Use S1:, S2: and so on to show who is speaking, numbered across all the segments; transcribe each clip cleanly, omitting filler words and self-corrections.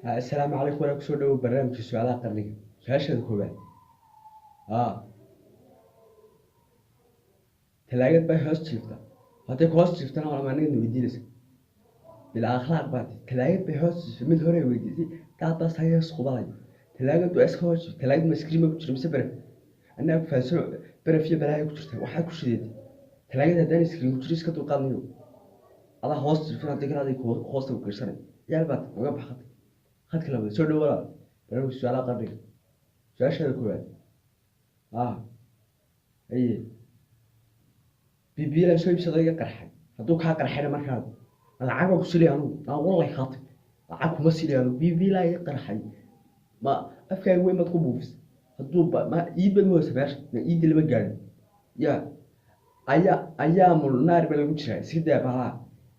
S1: Assalaamu calaykum, walaa kusoo dhawow barnaamijka su-aalaha qarniga. Su-aashaada koowaad. Talaagad bay hoos jiifta. Hadday ku hoos jiiftana waa anigana weydiinaysa. Bilaa akhlaaq baa tihi. Talaagad bay hoos jiifta, mid hore weydiisay, daad baa saga hoos qubanaya. Talaagad waa iska hoos jiifta. Talaagad ma iskriima ku jira mise baraf? Annaga ku fahansano, baraf iyo balaayo ku jirta waxaa ku shideetay. Talaagad haddaan iskriin ku jiro iska dulqaadnayo. Adaa hoos jiifan, haddii kale aday hoosta ku gashanay. Ciyaal baa tihi, naga bax khadka. Khadka labaad, soo dhawow walaal. Barnaamijka su-aalaha qarniga. Su-aashaada koowaad. Haye. BBL soo iibsado iga qarxay. Hadduu kaa qarxayna markaa lacag baan ku silay anugu. Aan wallahi khaatay. Lacag kuma silay anugu. BBL iga qarxay. Ma afkaaga weyn baad ku buufisay. Hadduu ba ma iid baad moodaysa meesha. Ma iidda lama gaadhin. Yaa ayaa ayaamul naar baa lagu jiraa. Iska daa bahalaa.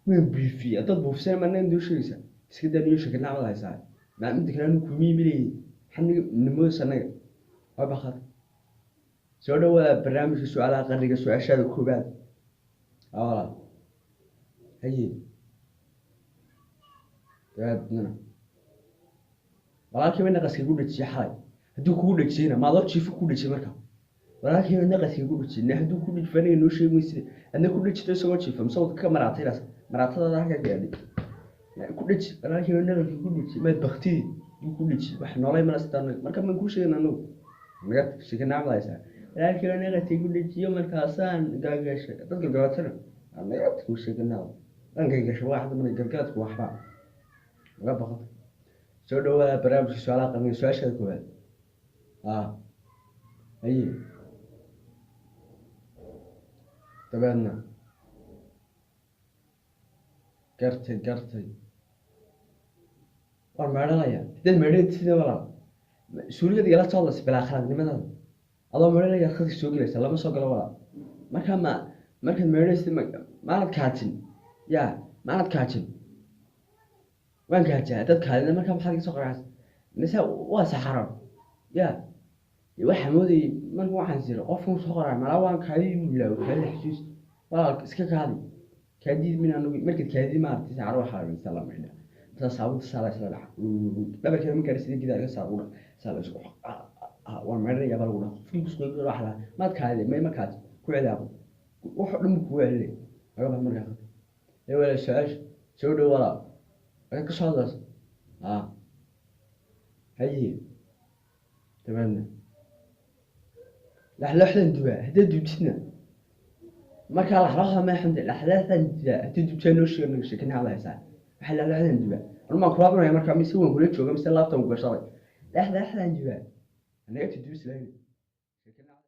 S1: Waan buufiyey. Haddaad buufisana ma anaga noo sheegaysaa. Iska daa noo sheegay nacmad haysaa. Ma midda kale anigu kuma iiminayay. Maxaad naga moodaysaa anaga? Waa baqad. Soo dhawaada barnaamijka su-aalaha qarniga. Su-aashaada koowaad. Walaal. Haye. Dabeedna walaalkii ba naqaska igu dhejiyey xalay. Hadduu kugu dhejiyeyna maadoo jiifo ku dhejiyey markaa. Walaalkii ba naqaska igu dhejiyey. Hadduu ku dhejiyey aniga noo sheegi maysid. Adna ku dhejito isagoo jiifa mise waad ka maraataydaas. Maraatadaada halkaa gaadhay. Ku dheji. Walaalkii ba naqaska igu dhejiyey. Maad baktidi. Hadduu ku dhejiyey. Wax noolay mana sitaan. Marka maan kuu sheegin anagu. Naga sheeke nacmad haysaa. Walaalkii ba naqaska igu dhejiyo markaasaan gaagashay. Dad galgalatana. Naga kuu sheeke nacmad. Aan gaagashay waa hadda mana galgaladku waxba. Naga baqata. Soo dhawaada barnaamijka su-aalaha qarniga. Su-aashaada koowaad. Haye. Dabeedna gartay gartay. Waan meedhanaya. Haddaad meedhanaysid walaal. Suuligaad igala soo hadlaysa bilaa akhlaaqnimadaada. Adoo meedhanaya khadka soo gelaysa, lama soo galo walaal. Markaa ma markaad meedhanaysid maanad kaajin. Yaa maanad kaajin. Waan kaajaa. Haddaad kaadina markaa maxaad iga soo qaracaysa? Mise waa saxaro. Yaa waxaa moodayay marka waxaan siri qofkan soo qoray malaa waan kaadii buu ilaaway kaadida xasuus. Walaal iska kaadi. Kaadid min anagu markaad kaadid maaragtay saxaro waxaa la la maydha. Markaa saabuunta saa la isla dhaca. Dhabarkeeda ma gaadhi sidii gidaar iga saar ugu dhac. Saa la isku waan maydhanayaa baa lagu dhaca. Qofkii ku soo waxa la maad kaadi may ma kaadi ku celiyaa. Wax oo dhan buu kugu celinaya. Naga bax markaa. Ee walaal su-aasha soo dhaw walaal. Waxaad ka soo hadlaysa. Haye. Dabeedna laxlooxdan dubaa haddaad dubtidna markaa laxlooxda ma xunta laxlooxdan dubaa haddii dubtaa noo sheeg naga sheeke nacmad haysaa. Waxaa laxlooxdan dubaa. Anu maan kula cunaya markaa mise waan kula jooga mise laabtan ku gashaday. Laxlooxdan dubaa. Anaga tudubis lahayn.